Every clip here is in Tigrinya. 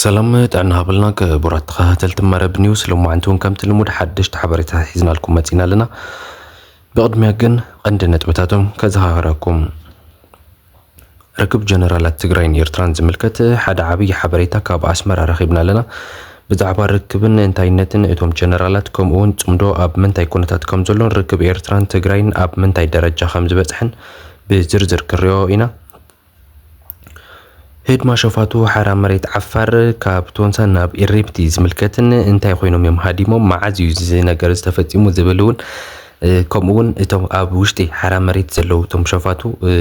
ሰላም ጥዕና ሃበልና ክቡራት ተኸታተልቲ መረብ ኒውስ፣ ሎማዓንቲ እውን ከምቲ ልሙድ ሓደሽቲ ሓበሬታ ሒዝናልኩም መፂና ኣለና። ብቕድሚያ ግን ቀንዲ ነጥብታቶም ከዘኻኽረኩም። ርክብ ጀነራላት ትግራይን ኤርትራን ዝምልከት ሓደ ዓብዪ ሓበሬታ ካብ ኣስመራ ረኺብና ኣለና። ብዛዕባ ርክብን እንታይነትን እቶም ጀነራላት፣ ከምኡ እውን ጽምዶ ኣብ ምንታይ ኩነታት ከም ዘሎን ርክብ ኤርትራን ትግራይን ኣብ ምንታይ ደረጃ ከም ዝበጽሐን ብዝርዝር ክንሪኦ ኢና። ህድማ ሸፋቱ ሓራ መሬት ዓፋር ካብ ቶንሳ ናብ ኢሬፕቲ ዝምልከትን እንታይ ኮይኖም እዮም ሃዲሞም፣ መዓዝ እዩ እዚ ነገር ዝተፈጺሙ ዝብል እውን፣ እ፣ ከምኡ እውን እቶም ኣብ ውሽጢ ሓራ መሬት ዘለዉ እቶም ሸፋቱ፣ እ፣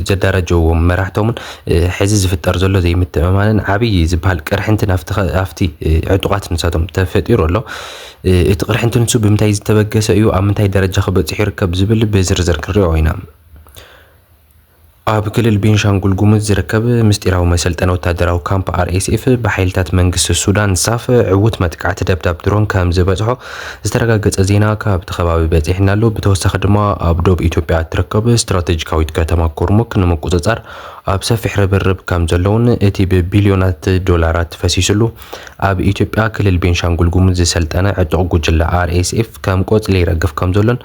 ዘዳረጀዎም መራሕቶምን፣ እ፣ ሕዚ ዝፍጠር ዘሎ ዘይምትእምማንን ዓብዪ ዝበሃል ቅርሕንትን ኣብቲ ኸ-፣ ኣብቲ፣ እ፣ ዕጡቓት ንሳቶም ተፈጢሩ ኣሎ። እ፣ እቲ ቅርሕንቲ ንሱ ብምንታይ ዝተበገሰ እዩ፣ ኣብ ምንታይ ደረጃ ክበጽሕ ይርከብ ዝብል ብዝርዝር ክንሪኦ ኢና። ኣብ ክልል ቤንሻንጉል ጉሙዝ ዝርከብ ምስጢራዊ መሰልጠኒ ወታደራዊ ካምፕ ኣር ኤስ ኤፍ ብሓይልታት መንግስቲ ሱዳን ሳፍ ዕዉት መጥቃዕቲ ደብዳብ ድሮን ከም ዝበጽሖ ዝተረጋገጸ ዜና ካብቲ ከባቢ በጺሕና ኣሎ። ብተወሳኺ ድማ ኣብ ዶብ ኢትዮጵያ እትርከብ ስትራቴጂካዊት ከተማ ኩርሙክ ንምቁጽጻር ኣብ ሰፊሕ ርብርብ ከም ዘለውን እቲ ብቢልዮናት ዶላራት ፈሲስሉ ኣብ ኢትዮጵያ ክልል ቤንሻንጉል ጉሙዝ ዝሰልጠነ ዕጡቕ ጉጅለ ኣር ኤስ ኤፍ ከም ቆጽሊ ይረግፍ ከም ዘሎን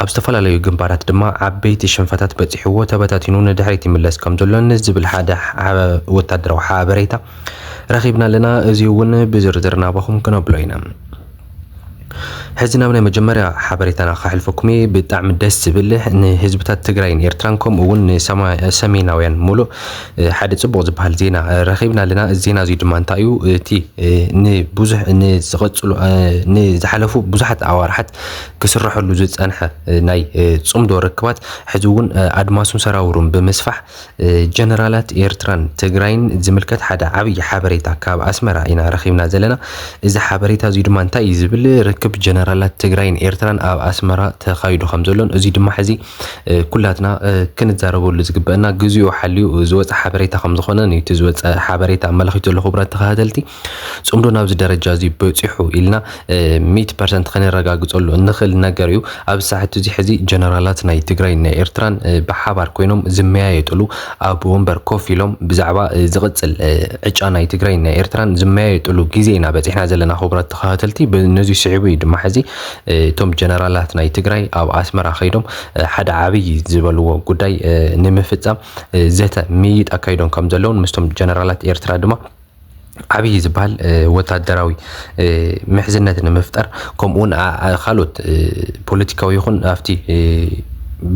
ኣብ ዝተፈላለዩ ግንባራት ድማ ዓበይቲ ሽንፈታት በጺሕዎ ተበታቲኑ ንድሕሪት ይምለስ ከም ዘሎን ዝብል ሓደ ሓ-፣ ወታደራዊ ሓበሬታ ረኺብና ኣለና። እዚ እውን ብዝርዝር ናባኹም ክነብሎ ኢና። ሕዚ ናብ ናይ መጀመርያ ሓበሬታና ከሕልፈኩም እየ። ብጣዕሚ ደስ ዝብል፣ ንህዝብታት ትግራይን ኤርትራን ከምኡ እውን ንሰማ-፣ ሰሜናውያን ሙሉእ፣ እ፣ ሓደ ጽቡቕ ዝበሃል ዜና፣ እ፣ ረኺብና ኣለና። እዚ ዜና እዚ ድማ እንታይ እዩ? እቲ፣ እ፣ ንብዙሕ፣ ንዝቐጽሉ፣ እ፣ ንዝሓለፉ ብዙሓት ኣዋርሓት ክስረሐሉ ዝጸንሐ፣ እ፣ ናይ፣ እ፣ ጽምዶ ርክባት ሕዚ እውን፣ እ፣ ኣድማሱን ሰራውሩን ብምስፋሕ፣ እ፣ ጀነራላት ኤርትራን ትግራይን ዝምልከት ሓደ ዓብዪ ሓበሬታ ካብ ኣስመራ ኢና ረኺብና ዘለና። እዚ ሓበሬታ እዚ ድማ እንታይ እዩ ዝብል? ርክብ ጀነራላት ትግራይን ኤርትራን ኣብ ኣስመራ ተኻይዱ ከም ዘሎን፣ እዚ ድማ ሕዚ፣ እ፣ ኩላትና፣ እ፣ ክንዛረበሉ ዝግበአና፣ ግዜኡ ሓልዩ ዝወፀ ሓበሬታ ከም ዝኾነ፣ ነቲ ዝወፀ ሓበሬታ ኣመላኺቱ ዘሎ ክቡራት ተኸታተልቲ፣ ጽምዶ ናብዚ ደረጃ እዚ በጺሑ ኢልና፣ እ፣ ሚእቲ ፐርሰንት ከነረጋግጸሉ እንኽእል ነገር እዩ። ኣብ ሰዓት እዚ ሕዚ ጀነራላት ናይ ትግራይ ናይ ኤርትራን፣ እ፣ ብሓባር ኮይኖም ዝመያየጥሉ፣ ኣብ ወንበር ኮፍ ኢሎም ብዛዕባ፣ እ፣ ዝቕጽል፣ እ፣ ዕጫ ናይ ትግራይ ናይ ኤርትራን ዝመያየጥሉ ግዜ ኢና በጺሕና ዘለና። ክቡራት ተኸታተልቲ፣ ብ-፣ ነዚ ስዒቡ እዩ ድማ ሕዚ፣ እ፣ እቶም ጀነራላት ናይ ትግራይ ኣብ ኣስመራ ከይዶም፣ እ፣ ሓደ ዓብዪ ዝበልዎ ጉዳይ፣ እ፣ ንምፍጻም፣ እ፣ ዘተ ምይይጥ ኣካይዶም ከም ዘለውን ምስቶም ጀነራላት ኤርትራ ድማ ዓብዪ ዝበሃል፣ እ፣ ወታደራዊ፣ እ፣ ምሕዝነት ንምፍጣር፣ ከምኡውን ኣ-፣ ኣ-፣ ካልኦት፣ እ፣ ፖለቲካዊ ይኹን ኣብቲ፣ እ፣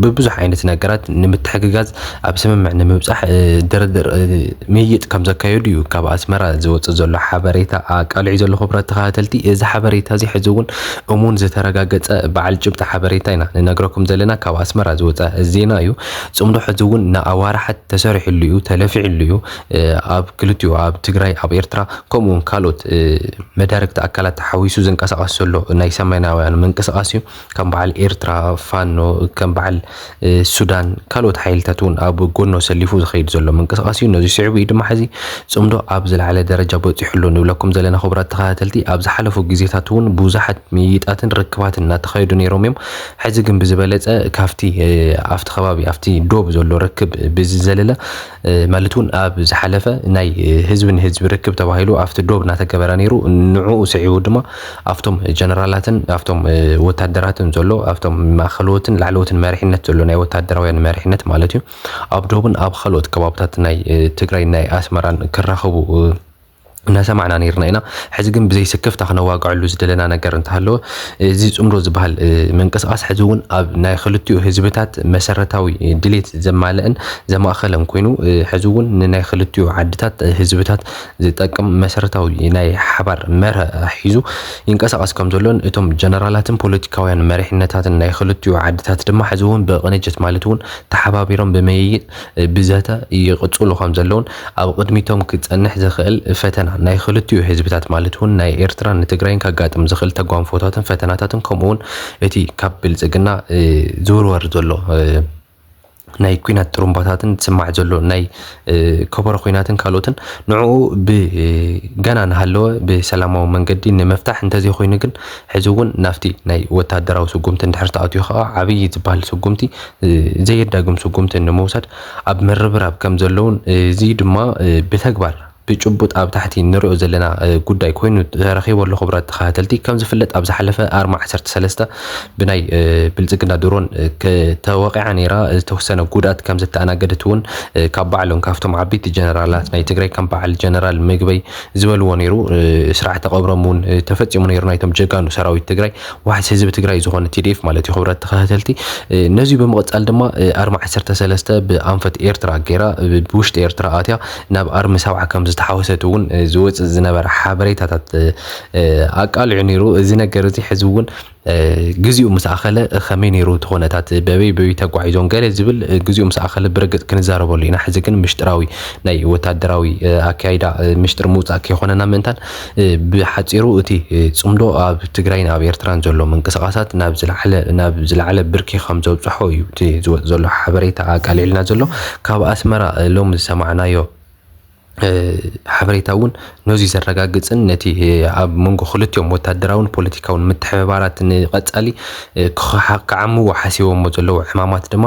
ብብዙሕ ዓይነት ነገራት ንምትሕግጋዝ ኣብ ስምምዕ ንምብጻሕ፣ እ፣ ድርድር፣ እ፣ ምይይጥ ከም ዘካየዱ እዩ ካብ ኣስመራ ዝወጽእ ዘሎ ሓበሬታ ኣቃሊዑ ዘሎ። ክቡራት ተኸታተልቲ፣ እዚ ሓበሬታ እዚ ሕዚ እውን እሙን ዝተረጋገጸ በዓል ጭብጢ ሓበሬታ ኢና ንነግረኩም ዘለና። ካብ ኣስመራ ዝወጸ ዜና እዩ። ጽምዶ ሕዚ እውን ንኣዋርሓት ተሰሪሕሉ እዩ፣ ተለፊዕሉ እዩ። እ፣ ኣብ ክልቲኡ፣ ኣብ ትግራይ፣ ኣብ ኤርትራ፣ ከምኡ እውን ካልኦት፣ እ፣ መዳርግቲ ኣካላት ተሓዊሱ ዝንቀሳቐስ ዘሎ ናይ ሰሜናውያን ምንቅስቓስ እዩ። ከም በዓል ኤርትራ፣ ፋኖ፣ ከም በዓል፣ እ፣ ሱዳን፣ ካልኦት ሓይልታት እውን ኣብ ጎኖ ሰሊፉ ዝኸይድ ዘሎ ምንቅስቓስ እዩ። ነዚ ስዒቡ እዩ ድማ ሕዚ ጽምዶ ኣብ ዝለዓለ ደረጃ በጺሑ ኣሎ ንብለኩም ዘለና። ክቡራት ተኸታተልቲ፣ ኣብ ዝሓለፉ ግዜታት እውን ብዙሓት ምይይጣትን ርክባትን እናተኻየዱ ነይሮም እዮም። ሕዚ ግን ብዝበለጸ ካብቲ፣ እ፣ ኣብቲ ከባቢ፣ ኣብቲ ዶብ ዘሎ ርክብ ብዝዘለለ፣ እ፣ ማለት እውን ኣብ ዝሓለፈ ናይ፣ እ፣ ህዝቢ ንህዝቢ ርክብ ተባሂሉ ኣብቲ ዶብ እናተገበረ ነይሩ። ንዕኡ ስዒቡ ድማ ኣብቶም ጀነራላትን ኣብቶም፣ እ፣ ወታደራትን ዘሎ፣ ኣብቶም ማእኸለዎትን ላዕለዎትን መሪሕነት ዘሎ፣ ናይ ወታደራውያን መሪሕነት ማለት እዩ፣ ኣብ ዶብን ኣብ ካልኦት ከባብታት ናይ፣ እ፣ ትግራይ ናይ ኣስመራን ክራኸቡ፣ እ፣ እናሰማዕና ነይርና ኢና። ሕዚ ግን ብዘይ ስክፍታ ክነዋግዐሉ ዝደለና ነገር እንተሃለወ፣ እዚ ጽምዶ ዝበሃል፣ እ፣ ምንቅስቓስ ሕዚ እውን ኣብ ናይ ክልቲኡ ህዝብታት መሰረታዊ ድሌት ዘማልእን ዘማእኸለን ኮይኑ፣ እ፣ ሕዚ እውን ንናይ ክልቲኡ ዓድታት፣ እ፣ ህዝብታት ዝጠቅም መሰረታዊ ናይ ሓባር መርህ ሒዙ ይንቀሳቐስ ከም ዘሎን፣ እቶም ጀነራላትን ፖለቲካውያን መሪሕነታትን ናይ ክልቲኡ ዓድታት ድማ ሕዚ እውን ብቕንጅት ማለት እውን ተሓባቢሮም ብምይይጥ፣ እ፣ ብዘተ ይቕጽሉ ከም ዘለውን፣ ኣብ ቅድሚቶም ክጸንሕ ዝኽእል ፈተና ናይ ክልቲኡ ህዝብታት ማለት እውን ናይ ኤርትራን ንትግራይን ከጋጥም ዝኽእል ተጓንፎታትን ፈተናታትን፣ ከምኡ እውን እቲ ካብ ብልጽግና፣ እ፣ ዝውርወር ዘሎ፣ እ፣ ናይ ኲናት ጥሩምባታትን ዝስማዕ ዘሎ ናይ፣ እ፣ ከበሮ ኲናትን ካልኦትን፣ ንዕኡ ብ-፣ እ፣ ገና እናሃለወ ብሰላማዊ መንገዲ ንምፍታሕ፣ እንተዘይኮይኑ ግን ሕዚ እውን ናብቲ ናይ ወታደራዊ ስጉምቲ እንድሕር ተኣትዩ ከኣ ዓብዪ ዝበሃል ስጉምቲ፣ እ፣ ዘየዳግም ስጉምቲ ንምውሳድ ኣብ ምርብራብ ከም ዘለውን፣ እዚ ድማ፣ እ፣ ብተግባር ብጭቡጥ ኣብ ታሕቲ ንሪኦ ዘለና ጉዳይ ኮይኑ ተረኺቡ ኣሎ። ክቡራት ተኸታተልቲ፣ ከም ዝፍለጥ ኣብ ዝሓለፈ ኣርማ ዓሰርተ ሰለስተ ብናይ ብልጽግና ድሮን ተወቒዓ ነይራ። ዝተወሰነ ጉድኣት ከም ዘተኣናገደት እውን ካብ ባዕሎም ካብቶም ዓበይቲ ጀነራላት ናይ ትግራይ ከም በዓል ጀነራል ምግበይ ዝበልዎ ነይሩ። ስርዓተ ቀብሮም እውን ተፈጺሙ ነይሩ፣ ናይቶም ጀጋኑ ሰራዊት ትግራይ፣ ዋሕስ ህዝቢ ትግራይ ዝኾነ ቲ ዲ ኤፍ ማለት እዩ። ክቡራት ተኸታተልቲ፣ ነዚ ብምቕጻል ድማ ኣርማ ዓሰርተ ሰለስተ ብኣንፈት ኤርትራ ገይራ ብውሽጢ ኤርትራ ኣትያ ናብ ኣርሚ ሰብዓ ከም ዝተሓወሰት እውን ዝወፅእ ዝነበረ ሓበሬታታት ኣቃሊዑ ነይሩ። እዚ ነገር እዚ ሕዚ እውን ግዜኡ ምስ ኣኸለ ከመይ ነይሩ እቲ ኩነታት፣ በበይ በበይ ተጓዒዞም ገለ ዝብል ግዜኡ ምስ ኣኸለ ብርግፅ ክንዛረበሉ ኢና። ሕዚ ግን ምሽጥራዊ ናይ ወታደራዊ ኣካይዳ ምሽጥር ምውፃእ ከይኮነና ምእንታን ብሓፂሩ እቲ ፅምዶ ኣብ ትግራይን ኣብ ኤርትራን ዘሎ ምንቅስቃሳት ናብ ዝለዓለ ናብ ዝለዓለ ብርኪ ከም ዘብፅሖ እዩ እቲ ዝወፅ ዘሎ ሓበሬታ ኣቃሊዕልና ዘሎ። ካብ ኣስመራ ሎሚ ዝሰማዕናዮ ሓበሬታ እውን ነዚ ዘረጋግፅን ነቲ ኣብ መንጎ ክልቲኦም ወታደራውን ፖለቲካውን ምትሕብባራት ንቐፃሊ ክዓምዎ ሓሲቦሞ ዘለዉ ዕማማት ድማ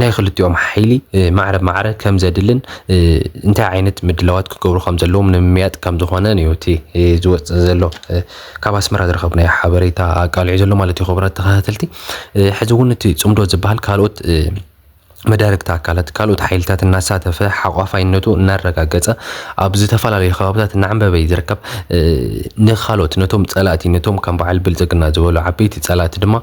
ናይ ክልቲኦም ሓይሊ ማዕረ ብማዕረ ከም ዘድልን እንታይ ዓይነት ምድላዋት ክገብሩ ከም ዘለዎም ንምምያጥ ከም ዝኾነ እዩ እቲ ዝወፅእ ዘሎ ካብ ኣስመራ ዝረኸብናዮ ሓበሬታ ኣቃሊዑ ዘሎ ማለት እዩ። ክቡራት ተኸታተልቲ፣ ሕዚ እውን እቲ ፅምዶ ዝበሃል ካልኦት መዳርግቲ ኣካላት ካልኦት ሓይልታት እናሳተፈ ሓቋፋይነቱ እናረጋገፀ ኣብ ዝተፈላለዩ ከባብታት እናዓንበበ እዩ ዝርከብ። ንካልኦት ነቶም ፀላእቲ ነቶም ከም በዓል ብልፅግና ዝበሉ ዓበይቲ ፀላእቲ ድማ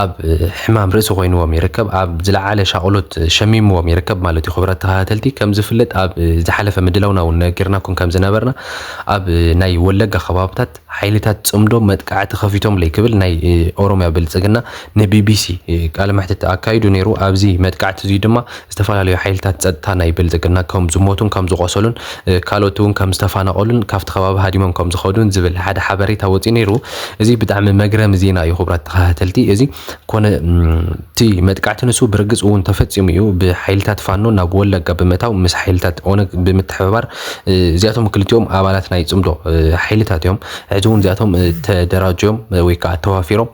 ኣብ ሕማም ርእሲ ኮይንዎም ይርከብ። ኣብ ዝለዓለ ሻቕሎት ሸሚምዎም ይርከብ ማለት እዩ። ክቡራት ተኸታተልቲ፣ ከም ዝፍለጥ ኣብ ዝሓለፈ ምድላውና እውን ነጊርናኩም ከም ዝነበርና ኣብ ናይ ወለጋ ከባብታት ሓይልታት ፅምዶ መጥቃዕቲ ከፊቶምለይ ክብል ናይ ኦሮሚያ ብልፅግና ንቢቢሲ ቃለ መሕትት ኣካይዱ ነይሩ። ኣብዚ መጥቃዕቲ እዚ ድማ ዝተፈላለዩ ሓይልታት ፀጥታ ናይ ብልፅግና ከም ዝሞቱን ከም ዝቆሰሉን ካልኦት እውን ከም ዝተፋናቐሉን ካብቲ ከባቢ ሃዲሞም ከም ዝኸዱን ዝብል ሓደ ሓበሬታ ወፂኡ ነይሩ። እዚ ብጣዕሚ መግረሚ ዜና እዩ። ክቡራት ተኸታተልቲ፣ እዚ ኮነ እቲ መጥቃዕቲ ንሱ ብርግፅ እውን ተፈፂሙ እዩ። ብሓይልታት ፋኖ ናብ ወለጋ ብምእታው ምስ ሓይልታት ኦነግ ብምትሕብባር እዚኣቶም ክልቲኦም ኣባላት ናይ ፅምዶ ሓይልታት እዮም። ሕዚ እውን እዚኣቶም ተደራጅዮም ወይ ከዓ ተዋፊሮም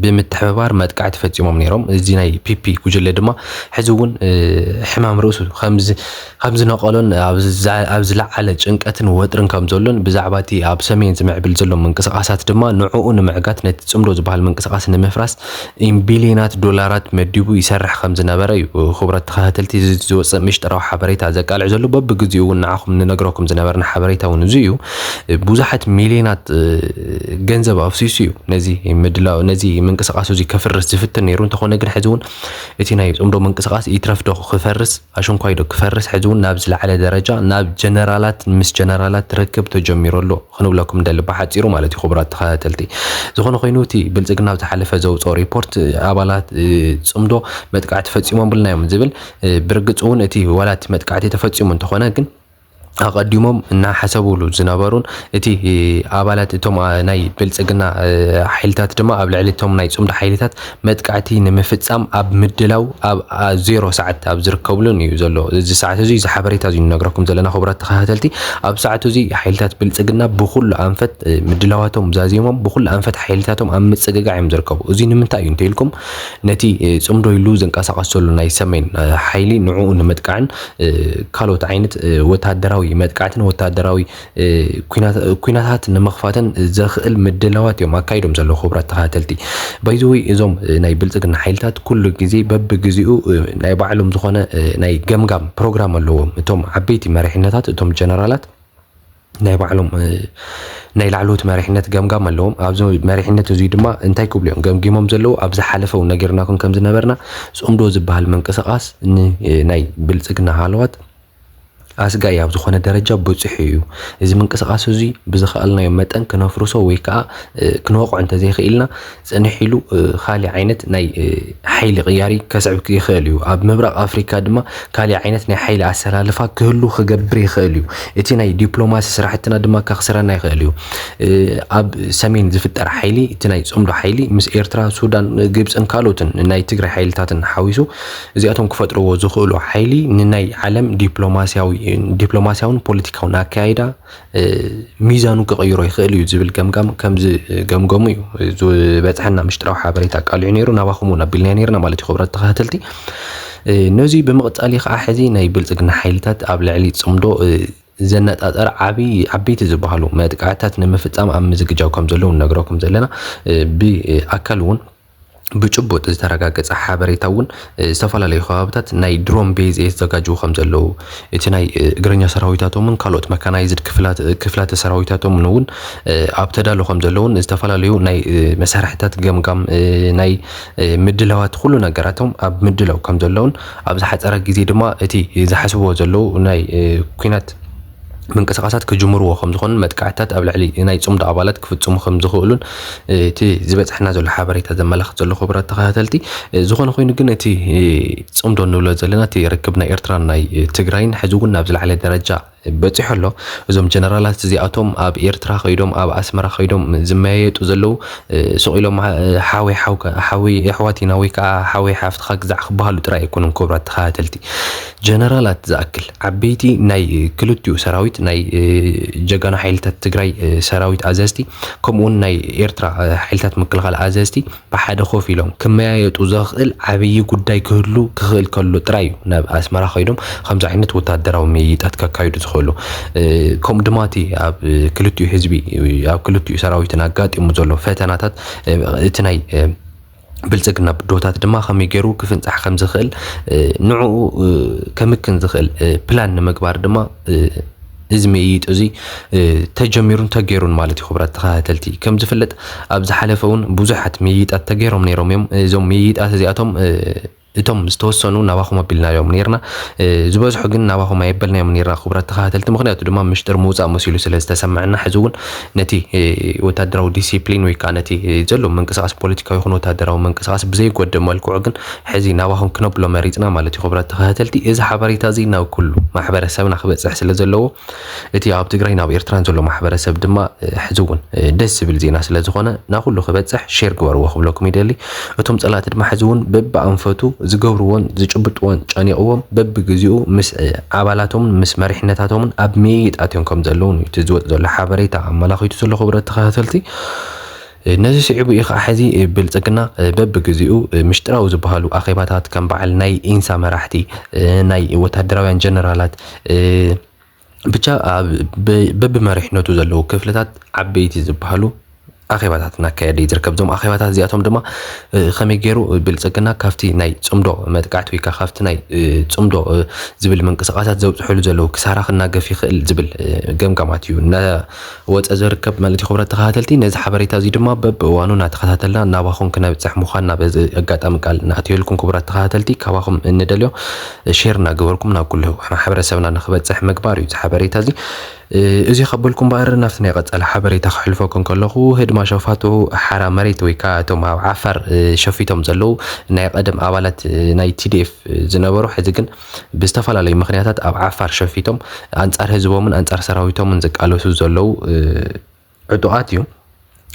ብምትሕብባር መጥቃዕቲ ፈፂሞም ነይሮም። እዚ ናይ ፒፒ ጉጅለ ድማ ሕዚ እውን ሕማም ርእሱ ከም ዝነቐሎን ኣብ ዝለዓለ ጭንቀትን ወጥርን ከም ዘሎን ብዛዕባ እቲ ኣብ ሰሜን ዝምዕብል ዘሎ ምንቅስቃሳት ድማ ንዕኡ ንምዕጋት ነቲ ፅምዶ ዝበሃል ምንቅስቃስ ንምፍራስ ቢልዮናት ዶላራት መዲቡ ይሰርሕ ከም ዝነበረ እዩ። ክቡራት ተኸታተልቲ፣ እዚ ዝወፅእ ምሽጥራዊ ሓበሬታ ዘቃልዕ ዘሎ በብግዜኡ እውን ንዓኹም ንነግረኩም ዝነበርና ሓበሬታ እውን እዚ እዩ። ብዙሓት ሚልዮናት ገንዘብ ኣፍሲሱ እዩ ነዚ ምድላው ነዚ ምንቅስቃሱ እዚ ከፍርስ ዝፍትን ነይሩ። እንተኾነ ግን ሕዚ እውን እቲ ናይ ፅምዶ ምንቅስቃስ ይትረፍዶ ክፈርስ ኣሽንኳይዶ ክፈርስ ሕዚ እውን ናብ ዝለዓለ ደረጃ ናብ ጀነራላት ምስ ጀነራላት ርክብ ተጀሚሩ ኣሎ ክንብለኩም ደሊ ብሓፂሩ ማለት እዩ። ክቡራት ተኸታተልቲ፣ ዝኾነ ኮይኑ እቲ ብልፅግና ኣብ ዝሓለፈ ዘውፅኦ ሪፖርት ኣባላት ፅምዶ መጥቃዕቲ ፈፂሞም ብልና እዮም ዝብል። ብርግፅ እውን እቲ ዋላ እቲ መጥቃዕቲ ተፈፂሙ እንተኾነ ግን ኣቐዲሞም እናሓሰብሉ ዝነበሩን እቲ ኣባላት እቶም ናይ ብልፅግና ሓይልታት ድማ ኣብ ልዕሊ እቶም ናይ ፅምዶ ሓይልታት መጥቃዕቲ ንምፍፃም ኣብ ምድላው ኣብ ዜሮ ሰዓት ኣብ ዝርከብሉን እዩ ዘሎ። እዚ ሰዓት እዚ እዚ ሓበሬታ እዚ ንነግረኩም ዘለና ክቡራት ተኸታተልቲ፣ ኣብ ሰዓቱ እዚ ሓይልታት ብልፅግና ብኩሉ ኣንፈት ምድላዋቶም ዛዚሞም ብኩሉ ኣንፈት ሓይልታቶም ኣብ ምፅግጋዕ እዮም ዝርከቡ። እዚ ንምንታይ እዩ እንተኢልኩም ነቲ ፅምዶ ኢሉ ዝንቀሳቐስ ዘሎ ናይ ሰሜን ሓይሊ ንዕኡ ንምጥቃዕን ካልኦት ዓይነት ወታደራዊ መጥቃዕትን ወታደራዊ ኩናታት ንምኽፋትን ዘኽእል ምድላዋት እዮም ኣካይዶም ዘለዉ። ክቡራት ተኸታተልቲ፣ ባይዘወይ እዞም ናይ ብልፅግና ሓይልታት ኩሉ ግዜ በብግዜኡ ናይ ባዕሎም ዝኾነ ናይ ገምጋም ፕሮግራም ኣለዎም። እቶም ዓበይቲ መሪሕነታት እቶም ጀነራላት ናይ ባዕሎም ናይ ላዕለዎት መሪሕነት ገምጋም ኣለዎም። ኣብዚ መሪሕነት እዙይ ድማ እንታይ ክብሉ እዮም ገምጊሞም ዘለዉ? ኣብ ዝሓለፈ እውን ነጊርናኩም ከም ዝነበርና ፅምዶ ዝበሃል ምንቅስቃስ ንናይ ብልፅግና ሃለዋት ኣስጋኢ ኣብ ዝኾነ ደረጃ በፂሑ እዩ። እዚ ምንቅስቃስ እዙይ ብዝኸኣልናዮ መጠን ክነፍርሶ ወይ ከዓ ክንወቕዖ እንተዘይኽኢልና ፅንሕ ኢሉ ካሊእ ዓይነት ናይ ሓይሊ ቅያሪ ከስዕብ ይኽእል እዩ። ኣብ ምብራቕ ኣፍሪካ ድማ ካሊእ ዓይነት ናይ ሓይሊ ኣሰላልፋ ክህሉ ክገብር ይኽእል እዩ። እቲ ናይ ዲፕሎማሲ ስራሕትና ድማ ከኽስረና ይኽእል እዩ። ኣብ ሰሜን ዝፍጠር ሓይሊ እቲ ናይ ፅምዶ ሓይሊ ምስ ኤርትራ፣ ሱዳን፣ ግብፅን ካልኦትን ናይ ትግራይ ሓይልታትን ሓዊሱ እዚኣቶም ክፈጥርዎ ዝኽእሉ ሓይሊ ንናይ ዓለም ዲፕሎማሲያዊ ዲፕሎማሲያውን ፖለቲካውን ኣካያይዳ ሚዛኑ ክቕይሮ ይኽእል እዩ ዝብል ገምጋም ከም ዝገምገሙ እዩ ዝበፅሐና ምሽጥራዊ ሓበሬታ ኣቃሊዑ ነይሩ። ናባኹም እውን ኣቢልና ነይርና ማለት እዩ። ክቡራት ተኸታተልቲ፣ ነዚ ብምቕጻል ከዓ ሕዚ ናይ ብልጽግና ሓይልታት ኣብ ልዕሊ ጽምዶ ዘነጣጠረ ዓብይ ዓበይቲ ዝበሃሉ መጥቃዕታት ንምፍጻም ኣብ ምዝግጃው ከም ዘለዉ ንነግረኩም ዘለና። ብኣካል እውን ብጭቡጥ ዝተረጋገጸ ሓበሬታ እውን ዝተፈላለዩ ከባብታት ናይ ድሮን ቤዝ የተዘጋጀው ከም ዘለዉ፣ እቲ ናይ እግረኛ ሰራዊታቶምን ካልኦት መካናይዝድ ክፍላተ ሰራዊታቶምን እውን ኣብ ተዳሎ ከም ዘለውን፣ ዝተፈላለዩ ናይ መሳርሕታት ገምጋም፣ ናይ ምድላዋት ኩሉ ነገራቶም ኣብ ምድላው ከም ዘለውን፣ ኣብ ዝሓፀረ ግዜ ድማ እቲ ዝሓስብዎ ዘለዉ ናይ ኩናት ምንቅስቃሳት ክጅምርዎ ከም ዝኾኑን መጥቃዕታት ኣብ ልዕሊ ናይ ጽምዶ ኣባላት ክፍጽሙ ከም ዝኽእሉን እቲ ዝበጽሐና ዘሎ ሓበሬታ ዘመላኽት ዘሎ። ክቡራት ተኸታተልቲ፣ ዝኾነ ኮይኑ ግን እቲ ጽምዶ እንብሎ ዘለና እቲ ርክብ ናይ ኤርትራን ናይ ትግራይን ሕዚ እውን ናብ ዝለዓለ ደረጃ በጺሑ ኣሎ። እዞም ጀነራላት እዚኣቶም ኣብ ኤርትራ ከይዶም ኣብ ኣስመራ ከይዶም ዝመያየጡ ዘለዉ ስቕ ኢሎም ሓወይ ሓውካ ሓወይ ኣሕዋት ኢና ወይ ከዓ ሓወይ ሓፍትኻ ግዛዕ ክበሃሉ ጥራይ ኣይኮኑን። ክቡራት ተኸታተልቲ፣ ጀነራላት ዝኣክል ዓበይቲ ናይ ክልቲኡ ሰራዊት ናይ ጀጋኑ ሓይልታት ትግራይ ሰራዊት ኣዘዝቲ ከምኡውን ናይ ኤርትራ ሓይልታት ምክልኻል ኣዘዝቲ ብሓደ ኮፍ ኢሎም ክመያየጡ ዘኽእል ዓብዪ ጉዳይ ክህሉ ክኽእል ከሎ ጥራይ እዩ ናብ ኣስመራ ከይዶም ከምዚ ዓይነት ወታደራዊ ምይይጣት ከካይዱ ዝኽእሉ። ከምኡ ድማ እቲ ኣብ ክልቲኡ ህዝቢ ኣብ ክልቲኡ ሰራዊትን ኣጋጢሙ ዘሎ ፈተናታት እቲ ናይ ብልጽግና ብድሆታት ድማ ከመይ ገይሩ ክፍንጻሕ ከም ዝኽእል ንዕኡ ከምክን ዝኽእል ፕላን ንምግባር ድማ እዚ ምይይጥ እዚ ተጀሚሩን ተገይሩን ማለት እዩ። ክቡራት ተኸታተልቲ፣ ከም ዝፍለጥ ኣብ ዝሓለፈ እውን ብዙሓት ምይይጣት ተገይሮም ነይሮም እዮም። እዞም ምይይጣት እዚኣቶም እቶም ዝተወሰኑ ናባኹም ኣቢልናዮም ነይርና፣ ዝበዝሑ ግን ናባኹም ኣየበልናዮም ነይርና። ክቡራት ተኸታተልቲ፣ ምኽንያቱ ድማ ምሽጥር ምውፃእ መሲሉ ስለ ዝተሰምዐና፣ ሕዚ እውን ነቲ ወታደራዊ ዲሲፕሊን ወይ ከዓ ነቲ ዘሎ ምንቅስቃስ ፖለቲካዊ ይኹን ወታደራዊ ምንቅስቃስ ብዘይጎድእ መልክዑ ግን ሕዚ ናባኹም ክነብሎ መሪፅና ማለት እዩ። ክቡራት ተኸታተልቲ፣ እዚ ሓበሬታ እዚ ናብ ኩሉ ማሕበረሰብና ክበፅሕ ስለ ዘለዎ፣ እቲ ኣብ ትግራይ ናብ ኤርትራን ዘሎ ማሕበረሰብ ድማ ሕዚ እውን ደስ ዝብል ዜና ስለ ዝኾነ ናብ ኩሉ ክበፅሕ ሼር ግበርዎ ክብለኩም ይደሊ። እቶም ፀላእቲ ድማ ሕዚ እውን በብኣንፈቱ ዝገብርዎን ዝጭብጥዎን ጨኒቕዎም በብግዚኡ ምስ ኣባላቶምን ምስ መሪሕነታቶምን ኣብ ምይይጥ ኣትዮም ከም ዘለውን እዩ እቲ ዝወፅ ዘሎ ሓበሬታ ኣመላኺቱ ዘሎ። ክቡራት ተኸታተልቲ፣ ነዚ ስዒቡ እዩ ከዓ ሕዚ ብልፅግና በብግዚኡ ምሽጥራዊ ዝበሃሉ ኣኼባታት ከም በዓል ናይ ኢንሳ መራሕቲ፣ ናይ ወታደራውያን ጀነራላት፣ ብቻ በብመሪሕነቱ ዘለዉ ክፍልታት ዓበይቲ ዝበሃሉ ኣኼባታት እናካየደ ይዝርከብ። እዞም ኣኼባታት እዚኣቶም ድማ ከመይ ገይሩ ብልፅግና ካብቲ ናይ ፅምዶ መጥቃዕቲ ወይ ከዓ ካብቲ ናይ ፅምዶ ዝብል ምንቅስቃሳት ዘብፅሕሉ ዘለዉ ክሳራ ክናገፍ ይኽእል ዝብል ገምጋማት እዩ እናወፀ ዝርከብ ማለት እዩ። ክቡራት ተኸታተልቲ፣ ነዚ ሓበሬታ እዚ ድማ በብእዋኑ እናተኸታተልና ናባኹም ክነብፅሕ ምዃንና በዚ ኣጋጣሚ ቃል ንኣትየልኩም። ክቡራት ተኸታተልቲ፣ ካባኹም እንደልዮ ሼር እናገበርኩም ናብ ኩሉ ማሕበረሰብና ንክበፅሕ ምግባር እዩ እዚ ሓበሬታ እዚ። እዚ ከበልኩም እምበኣር ናብቲ ናይ ቀፃሊ ሓበሬታ ክሕልፈኩም ከለኹ፣ ህድማ ሸፋቱ ሓራ መሬት ወይ ከዓ እቶም ኣብ ዓፋር ሸፊቶም ዘለዉ ናይ ቀደም ኣባላት ናይ ቲዲኤፍ ዝነበሩ፣ ሕዚ ግን ብዝተፈላለዩ ምኽንያታት ኣብ ዓፋር ሸፊቶም ኣንፃር ህዝቦምን ኣንፃር ሰራዊቶምን ዝቃለሱ ዘለዉ ዕጡቓት እዩ።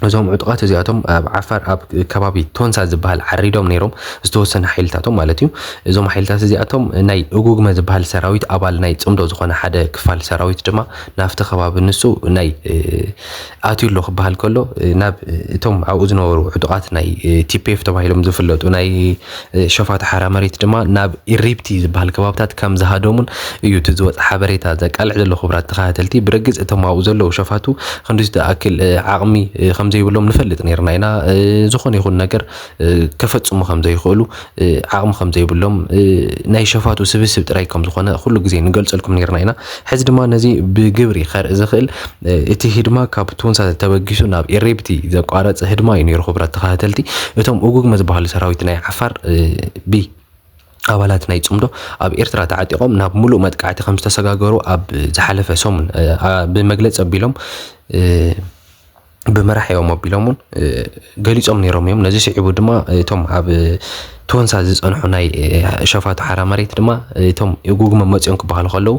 እዞም ዕጡቓት እዚኣቶም ኣብ ዓፋር ኣብ ከባቢ ቶንሳ ዝበሃል ዓሪዶም ነይሮም፣ ዝተወሰነ ሓይልታቶም ማለት እዩ። እዞም ሓይልታት እዚኣቶም ናይ እጉግመ ዝበሃል ሰራዊት ኣባል ናይ ፅምዶ ዝኾነ ሓደ ክፋል ሰራዊት ድማ ናብቲ ከባቢ ንሱ ናይ ኣትዩ ኣሎ ክበሃል ከሎ፣ ናብ እቶም ኣብኡ ዝነበሩ ዕጡቓት ናይ ቲፒኤፍ ተባሂሎም ዝፍለጡ ናይ ሸፋቱ ሓራ መሬት ድማ ናብ ኢሪብቲ ዝበሃል ከባብታት ከም ዝሃደሙን እዩ እቲ ዝወፀ ሓበሬታ ዘቃልዕ ዘሎ። ክቡራት ተኸታተልቲ፣ ብርግፅ እቶም ኣብኡ ዘለዉ ሸፋቱ ክንዲ ዝኣክል ዓቕሚ ከም ዘይብሎም ንፈልጥ ነይርና ኢና። ዝኾነ ይኹን ነገር ከፈፅሙ ከም ዘይኽእሉ፣ ዓቕሚ ከም ዘይብሎም ናይ ሸፋቱ ስብስብ ጥራይ ከም ዝኾነ ኩሉ ግዜ ንገልፀልኩም ነይርና ኢና። ሕዚ ድማ ነዚ ብግብሪ ከርኢ ዝኽእል እቲ ህድማ ካብ ቱንሳ ተበጊሱ ናብ ኢሪብቲ ዘቋረፀ ህድማ እዩ ነይሩ። ክቡራት ተኸታተልቲ፣ እቶም እጉግመ ዝበሃሉ ሰራዊት ናይ ዓፋር ብ ኣባላት ናይ ጽምዶ ኣብ ኤርትራ ተዓጢቖም ናብ ምሉእ መጥቃዕቲ ከም ዝተሰጋገሩ ኣብ ዝሓለፈ ሰሙን ብመግለጺ ኣቢሎም ብመራሒኦም ኣቢሎም እውን ገሊጾም ነይሮም እዮም። ነዚ ስዒቡ ድማ እቶም ኣብ ቶንሳ ዝጸንሑ ናይ ሸፋቱ ሓራ መሬት ድማ እቶም እጉግመ መጺኦም ክበሃሉ ከለዉ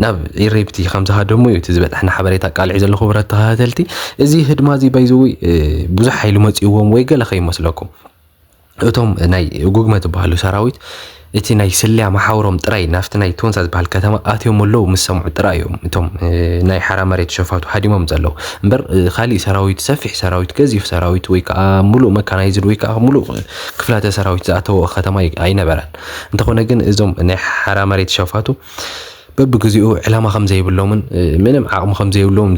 ናብ ኢሬብቲ ከም ዝሃደሙ እዩ እቲ ዝበጽሐና ሓበሬታ ኣቃሊዑ ዘሎ። ክቡራት ተኸታተልቲ፣ እዚ ህድማ እዚ ባይዘወይ ብዙሕ ሓይሊ መጺእዎም ወይ ገለ ከይመስለኩም። እቶም ናይ ጉግመ ዝበሃሉ ሰራዊት እቲ ናይ ስልያ መሓውሮም ጥራይ ናብቲ ናይ ቶንሳ ዝበሃል ከተማ ኣትዮም ኣለዉ ምስ ሰምዑ ጥራይ እዮም እቶም ናይ ሓራ መሬት ሸፋቱ ሃዲሞም ዘለዉ። እምበር ካሊእ ሰራዊት፣ ሰፊሕ ሰራዊት፣ ገዚፍ ሰራዊት ወይ ከዓ ሙሉእ መካናይዝድ ወይ ከዓ ሙሉእ ክፍላተ ሰራዊት ዝኣተወ ከተማ ኣይነበረን። እንተኾነ ግን እዞም ናይ ሓራ መሬት ሸፋቱ በብግዚኡ ዕላማ ከም ዘይብሎምን ምንም ዓቕሚ ከም ዘይብሎም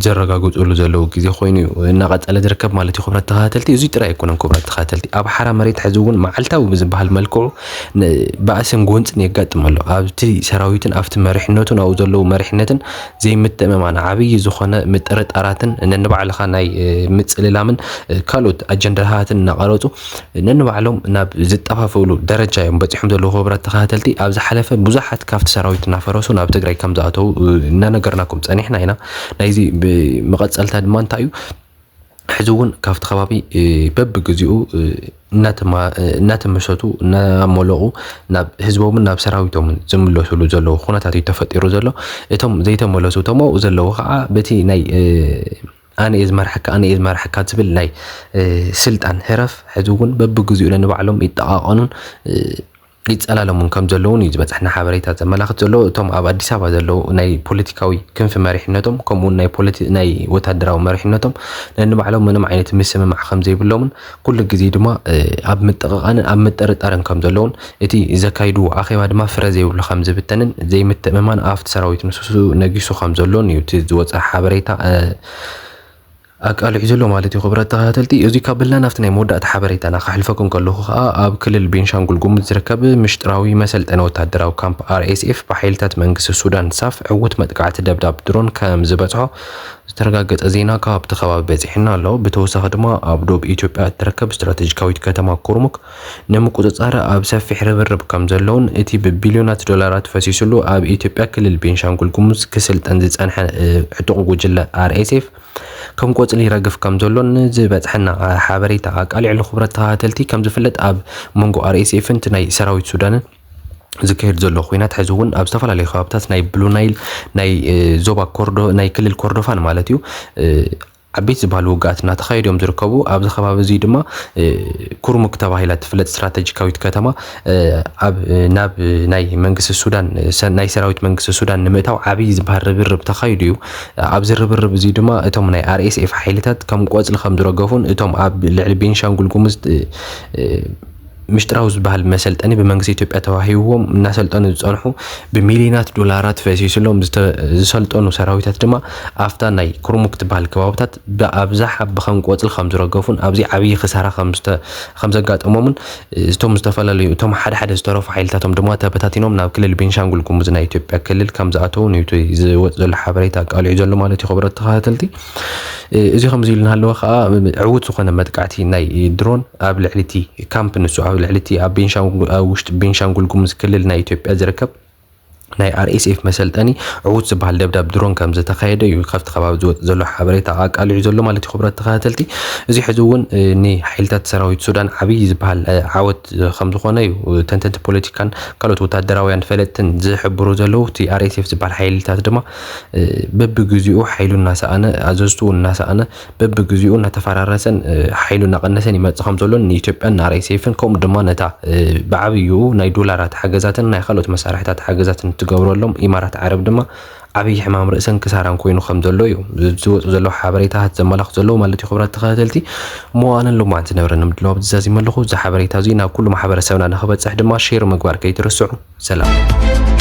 ዘረጋግፅሉ ዘለዉ ግዜ ኮይኑ እዩ እናቐፀለ ዝርከብ ማለት እዩ። ክብረት ተኸታተልቲ፣ እዚ ጥራይ ኣይኮነን። ክብረት ተኸታተልቲ፣ ኣብ ሓራ መሬት ሕዚ እውን መዓልታዊ ብዝበሃል መልክዑ ባእስን ጎንፅን የጋጥም ኣሎ። ኣብቲ ሰራዊትን ኣብቲ መሪሕነቱን ኣብኡ ዘለዉ መሪሕነትን ዘይምትእምማን፣ ዓብዪ ዝኾነ ምጥርጣራትን ነንባዕልኻ ናይ ምፅልላምን ካልኦት ኣጀንዳታትን እናቐረፁ ነንባዕሎም ናብ ዝጠፋፍእሉ ደረጃ እዮም በፂሖም ዘለዉ። ክብራት ተኸታተልቲ፣ ኣብ ዝሓለፈ ብዙሓት ካብቲ ሰራዊት እናፈረሱ ናብ ትግራይ ከም ዝኣተዉ እናነገርናኩም ፀኒሕና ኢና። ናይዚ መቐፀልታ ድማ እንታይ እዩ? ሕዚ እውን ካብቲ ከባቢ በብግዚኡ እናተመሸቱ እናመለቑ ናብ ህዝቦምን ናብ ሰራዊቶምን ዝምለሱሉ ዘለዉ ኩነታት እዩ ተፈጢሩ ዘሎ። እቶም ዘይተመለሱ፣ እቶም ኣብኡ ዘለዉ ከዓ በቲ ናይ ኣነ እየ ዝመርሐካ፣ ኣነ እየ ዝመርሐካ ዝብል ናይ ስልጣን ህረፍ ሕዚ እውን በብግዚኡ ነንባዕሎም ይጠቓቐኑን ይፀላለሙን ከም ዘለውን እዩ ዝበፅሐና ሓበሬታ ዘመላኽት ዘሎ። እቶም ኣብ ኣዲስ ኣበባ ዘለዉ ናይ ፖለቲካዊ ክንፊ መሪሕነቶም፣ ከምኡውን ናይ ወታደራዊ መሪሕነቶም ነንባዕሎም ምንም ዓይነት ምስምማዕ ከም ዘይብሎምን ኩሉ ግዜ ድማ ኣብ ምጥቕቓንን ኣብ ምጥርጣርን ከም ዘለውን እቲ ዘካይድዎ ኣኼባ ድማ ፍረ ዘይብሉ ከም ዝብተንን ዘይምትእምማን ኣብቲ ሰራዊት ንሱ ነጊሱ ከም ዘሎን እዩ እቲ ዝወፀ ሓበሬታ ኣቃሊዑ ዘሎ ማለት እዩ። ክብራት ተኸታተልቲ፣ እዚ ካብ በልና ናብቲ ናይ መወዳእታ ሓበሬታና ከሕልፈኩም ከለኹ ከዓ ኣብ ክልል ቤንሻንጉል ጉሙዝ ዝርከብ ምሽጥራዊ መሰልጠኒ ወታደራዊ ካምፕ ኣር ኤስ ኤፍ ብሓይልታት መንግስቲ ሱዳን ሳፍ ዕዉት መጥቃዕቲ ደብዳብ ድሮን ከም ዝበፅሖ ዝተረጋገፀ ዜና ካብቲ ከባቢ በፂሕና ኣሎ። ብተወሳኺ ድማ ኣብ ዶብ ኢትዮጵያ እትርከብ ስትራቴጂካዊት ከተማ ኩርሙክ ንምቁፅፃር ኣብ ሰፊሕ ርብርብ ከም ዘለውን እቲ ብቢልዮናት ዶላራት ፈሲሱሉ ኣብ ኢትዮጵያ ክልል ቤንሻንጉል ጉሙዝ ክስልጠን ዝፀንሐ ዕጡቕ ጉጅለ ኣር ኤስ ኤፍ ከም ቆፅሊ ይረግፍ ከም ዘሎን ዝበፅሐና ሓበሬታ ኣቃሊዕሉ። ክብረት ተኸታተልቲ፣ ከም ዝፍለጥ ኣብ መንጎ ኣር ኤስ ኤፍን እቲ ናይ ሰራዊት ሱዳንን ዝካየድ ዘሎ ኲናት ሕዚ እውን ኣብ ዝተፈላለዩ ከባብታት ናይ ብሉ ናይል ናይ ዞባ ኮርዶ ናይ ክልል ኮርዶፋን ማለት እዩ ዓበይቲ ዝበሃሉ ውግኣት እናተኻየዱ እዮም ዝርከቡ። ኣብዚ ከባቢ እዚ ድማ ኩርሙክ ተባሂላ ትፍለጥ ስትራተጂካዊት ከተማ ኣብ ናብ ናይ መንግስቲ ሱዳን ናይ ሰራዊት መንግስቲ ሱዳን ንምእታው ዓብዪ ዝበሃል ርብርብ ተኻይዱ እዩ። ኣብዚ ርብርብ እዚ ድማ እቶም ናይ ኣር ኤስ ኤፍ ሓይልታት ከም ቆፅሊ ከም ዝረገፉን እቶም ኣብ ልዕሊ ቤንሻንጉል ጉሙዝ ምሽጥራዊ ዝበሃል መሰልጠኒ ብመንግስቲ ኢትዮጵያ ተዋሂብዎም እናሰልጠኑ ዝፀንሑ ብሚሊዮናት ዶላራት ፈሲስሎም ዝሰልጠኑ ሰራዊታት ድማ ኣብታ ናይ ኩርሙክ ትበሃል ከባብታት ብኣብዛሓ ብከም ቆፅሊ ከም ዝረገፉን ኣብዚ ዓብዪ ክሳራ ከም ዘጋጠሞምን እቶም ዝተፈላለዩ እቶም ሓደ ሓደ ዝተረፉ ሓይልታቶም ድማ ተበታቲኖም ናብ ክልል ቤንሻንጉል ጉሙዝ ናይ ኢትዮጵያ ክልል ከም ዝኣተውን እዩ ዝወፅ ዘሎ ሓበሬታ ኣቃሊዑ ዘሎ ማለት እዩ። ክብረት ተኸታተልቲ፣ እዚ ከምዚ ኢሉ እናሃለወ ከዓ ዕዉት ዝኾነ መጥቃዕቲ ናይ ድሮን ኣብ ልዕሊ እቲ ካምፕ ንሱ ኣብ ልዕሊ እቲ ኣብ ቤንሻንጉል ኣብ ውሽጢ ቤንሻንጉል ጉሙዝ ክልል ናይ ኢትዮጵያ ዝርከብ ናይ ኣር ኤስ ኤፍ መሰልጠኒ ዕዉት ዝበሃል ደብዳብ ድሮን ከም ዝተኻየደ እዩ ካብቲ ከባቢ ዝወፅ ዘሎ ሓበሬታ ኣቃሊዑ ዘሎ ማለት እዩ። ክብረት ተኸታተልቲ፣ እዚ ሕዚ እውን ንሓይልታት ሰራዊት ሱዳን ዓብዪ ዝበሃል ዓወት ከም ዝኾነ እዩ ተንተንቲ ፖለቲካን ካልኦት ወታደራውያን ፈለጥትን ዝሕብሩ ዘለዉ። እቲ ኣር ኤስ ኤፍ ዝበሃል ሓይልታት ድማ በብግዚኡ ሓይሉ እናሰኣነ ኣዘዝቱ እናሰኣነ በብግዚኡ እናተፈራረሰን ሓይሉ እናቐነሰን ይመፅእ ከም ዘሎን ንኢትዮጵያን ንኣር ኤስ ኤፍን ከምኡ ድማ ነታ ብዓብይኡ ናይ ዶላራት ሓገዛትን ናይ ካልኦት መሳርሕታት ሓገዛትን እትገብረሎም ኢማራት ዓረብ ድማ ዓብዪ ሕማም ርእሰን ክሳራን ኮይኑ ከም ዘሎ እዩ ዝወፁ ዘለዉ ሓበሬታታት ዘመላኽቱ ዘለዉ ማለት እዩ። ክብራት ተኸታተልቲ፣ መዋእለን ሎማዓንቲ ዝነበረኒ ምድላው ኣብዚ ዛዚመ ኣለኹ። እዚ ሓበሬታ እዚ ናብ ኩሉ ማሕበረሰብና ንክበፅሕ ድማ ሼር ምግባር ከይትርስዑ። ሰላም።